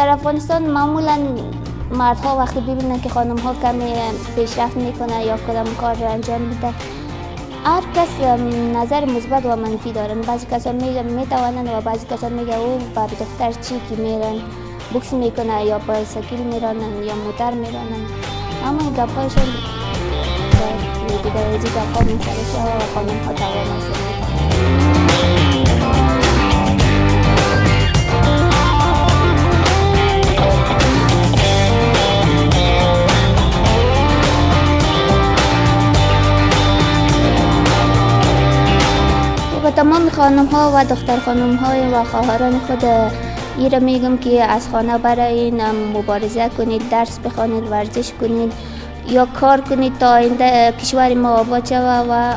در افغانستان معمولا مردها وقتی ببینن که خانم ها کمی پیشرفت میکنه یا کدام کار را انجام میده، هر کس نظر مثبت و منفی دارن. بعضی کسان میگن میتوانن و بعضی کسان میگه او بر دختر چی که میرن بوکس میکنه یا بایسکل میرانن یا موتر میرانن، اما گپایشون دیگر از این گپا میسره و خانم ها توان هستن. و تمام خانم ها و دختر خانم های و خواهران خود ای را میگم که از خانه برای این مبارزه کنید، درس بخوانید، ورزش کنید یا کار کنید تا آینده کشور ما آباد شود و